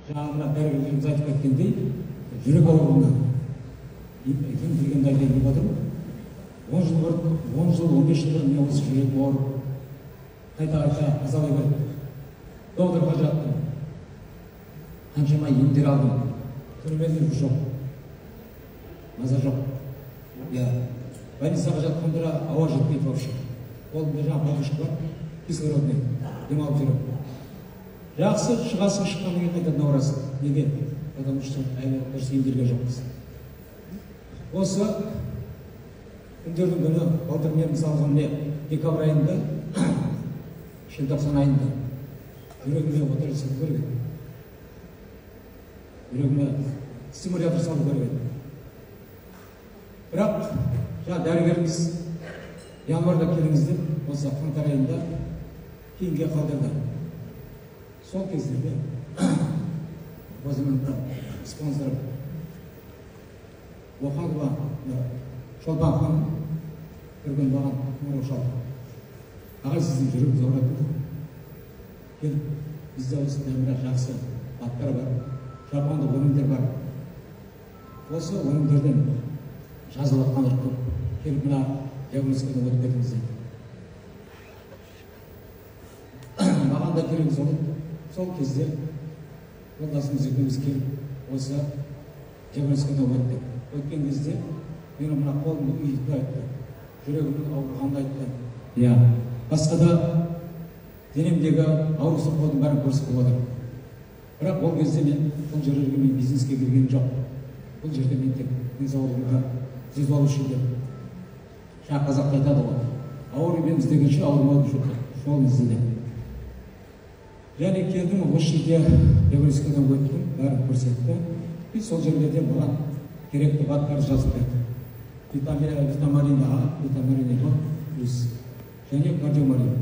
Жаңа мына дәрігерлеріміз айтып кеткендей, жүрек ауруына екен дегенді айтайын деп отырмын. 10 жыл бұрын, 10 жыл, 15 жыл бұрын мен осы жүрегім ауырып, қайта-қайта азалай берді. Докторға жаттым. Қаншама емдер алдым. Түнімен жоқ. Маза жоқ. Иә. Больницаға жатқанда ауа жетпейді вообще. Қолымда жаңа подушка бар, кислородный, демалып жүремін. Жақсы, шығасың, шыққаннан кейін қайтадан ауырасың. Неге? Потому что әлі дұрыс емделген жоқпыз. Осы күндердің күні, былтыр мен мысалға міне декабрь айында, желтоқсан айында жүрегіме ота жасату керек еді. Жүрегіме стимулятор салу керек еді. Бірақ жаңа дәрігеріміз январьда келіңіз деп, осы қаңтар айында кейінге қалдырды. Сол кездерде өзімнің спонсорым Оханова Шолпан ханым бір күні маған қоңырау шалды. Ағай, сіздің жүрегіңіз ауырады деді. Келіп, бізде осындай мына жақсы аттар бар, жапондық өнімдер бар. Осы өнімдерден жазылып жатқандар көп. Келіп мына диагностикадан өтіп кетіңіз дейді. Маған да керек болды. Сол кезде жолдасымыз екеуміз келіп осы диагностикадан өттік. Өткен кезде менің мына қолымды үйітті айтты, жүрегімнің ауырғанын айтты. Иә, басқа да денемдегі ауру соққылардың бәрін көрсетіп отыр. Бірақ ол кезде мен бұл жерге мен бизнеске келген жоқ. Бұл жерде мен тек денсаулығымды түзетіп алу үшін деп. Жаңа қазақта айтады ғой, ауырып ем іздегенше ауырмаудың жолын ізде деп. Және келдім, осы жерде диагностикадан өттім, бәрін көрсетті. И сол жерлерде маған керекті БАДтарды жазып берді. Витамин А, витамин В плюс және кардиомарин.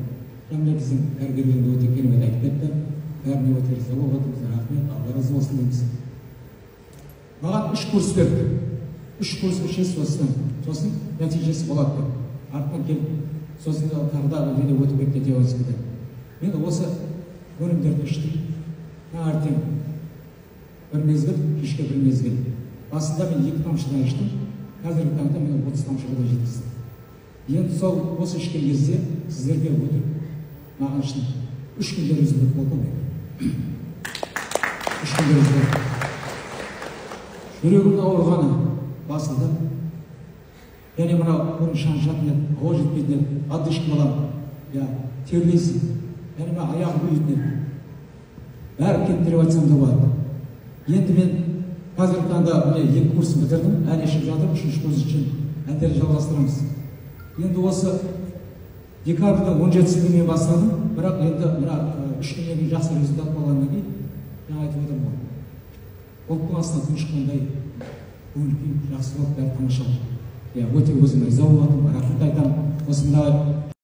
Және біздің дәрігерлеріміз өте керемет айтып кетті. Бәріне өте риза болып отырмыз, рахмет, Алла разы болсын дейміз. Маған 3 курс берді. 3 курс ішесіз осыдан. Сосын нәтижесі болады деп. Артынан келіп, сосын тағы да неде өтіп кетті диагностикадан. Мен осы өнімдерді іштім. Таңертең бір мезгіл, кешке бір мезгіл. Басында мен 2 тамшыдан іштім. Қазіргі таңда мен 30 тамшыға да жеткіздім. Енді сол осы ішкен кезде сіздерге өтіп, маған шын 3 күнде результат болды ғой. 3 күнде результат. Жүрегімнің ауырғаны басылды. Және мына бұрын шаншатын еді, ауа жетпейтін еді, одышка боламын, иә, терлейсің. Және мына аяғым үйітін еді. Бәрі кетті деп айтсам да болады. Енді мен қазіргі таңда міне 2 курсын бітірдім, әлі ішіп жатырмын, 3-ші курс үшін әндерді жалғастырамыз. Енді осы декабрьдің 17-сінде мен бастадым, бірақ енді мына 3 күннен кейін жақсы результат болғаннан кейін жаңа айтып отырмын ғой. Бұлттың астынан күн шыққандай көңіл күйім жақсы болып, бәрі тамаша болды. Иә, өте өзім риза болып жатырмын, рахмет айтамын. Осындай